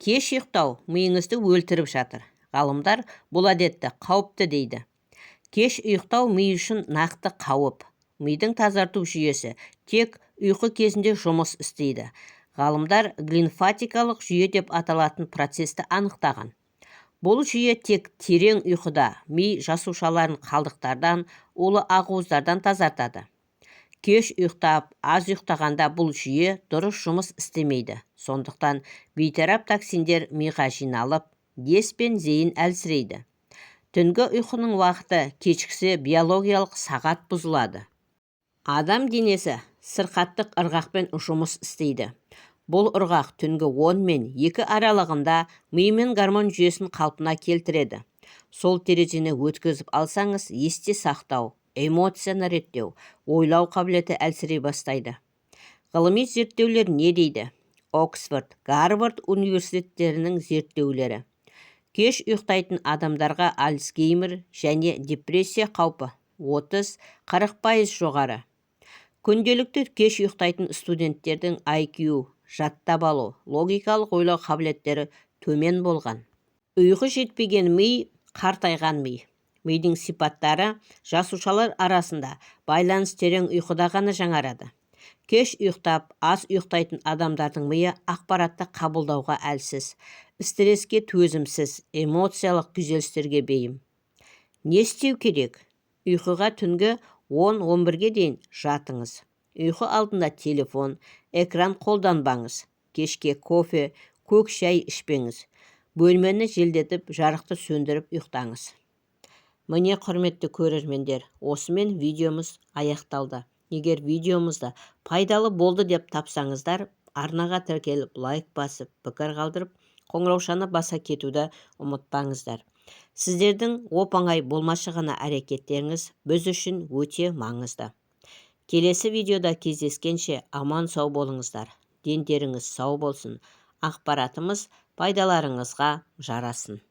Кеш ұйықтау миыңызды өлтіріп жатыр. Ғалымдар бұл әдетті қауіпті дейді. Кеш ұйықтау ми үшін нақты қауіп. Мидың тазарту жүйесі тек ұйқы кезінде жұмыс істейді. Ғалымдар глимфатикалық жүйе деп аталатын процесті анықтаған. Бұл жүйе тек терең ұйқыда ми жасушаларын қалдықтардан, улы ақуыздардан тазартады. Кеш ұйықтап, аз ұйықтағанда бұл жүйе дұрыс жұмыс істемейді. Сондықтан бейтарап токсиндер миға жиналып, ес пен зейін әлсірейді. Түнгі ұйқының уақыты кешіксе, биологиялық сағат бұзылады. Адам денесі циркадтық ырғақпен жұмыс істейді. Бұл ырғақ түнгі 10 мен 2 аралығында ми мен гормон жүйесін қалпына келтіреді. Сол терезені өткізіп алсаңыз, есте сақтау, эмоцияны реттеу, ойлау қабілеті әлсірей бастайды. Ғылыми зерттеулер не дейді? Оксфорд, Гарвард университеттерінің зерттеулері: кеш ұйықтайтын адамдарға Альцгеймер және депрессия қаупі 30-40% жоғары. Күнделікті кеш ұйықтайтын студенттердің IQ, жаттап алу, логикалық ойлау қабілеттері төмен болған. Ұйқы жетпеген ми – қартайған ми. Мидың сипаттары, жасушалар арасында байланыс терең ұйқыда ғана жаңарады. Кеш ұйықтап, аз ұйықтайтын адамдардың миы ақпаратты қабылдауға әлсіз, стресске төзімсіз, эмоциялық күйзелістерге бейім. Не істеу керек? Ұйқыға түнгі 10-11-ге дейін жатыңыз. Ұйқы алдында телефон, экран қолданбаңыз. Кешке кофе, көк шай ішпеңіз. Бөлмені желдетіп, жарықты сөндіріп ұйықтаңыз. Міне, құрметті көрермендер, осымен видеомыз аяқталды. Егер видеомызды пайдалы болды деп тапсаңыздар, арнаға тіркеліп, лайк басып, пікір қалдырып, қоңыраушаны баса кетуді ұмытпаңыздар. Сіздердің оп-оңай болмашы ғана әрекеттеріңіз біз үшін өте маңызды. Келесі видеода кездескенше аман сау болыңыздар, дендеріңіз сау болсын, ақпаратымыз пайдаларыңызға жарасын.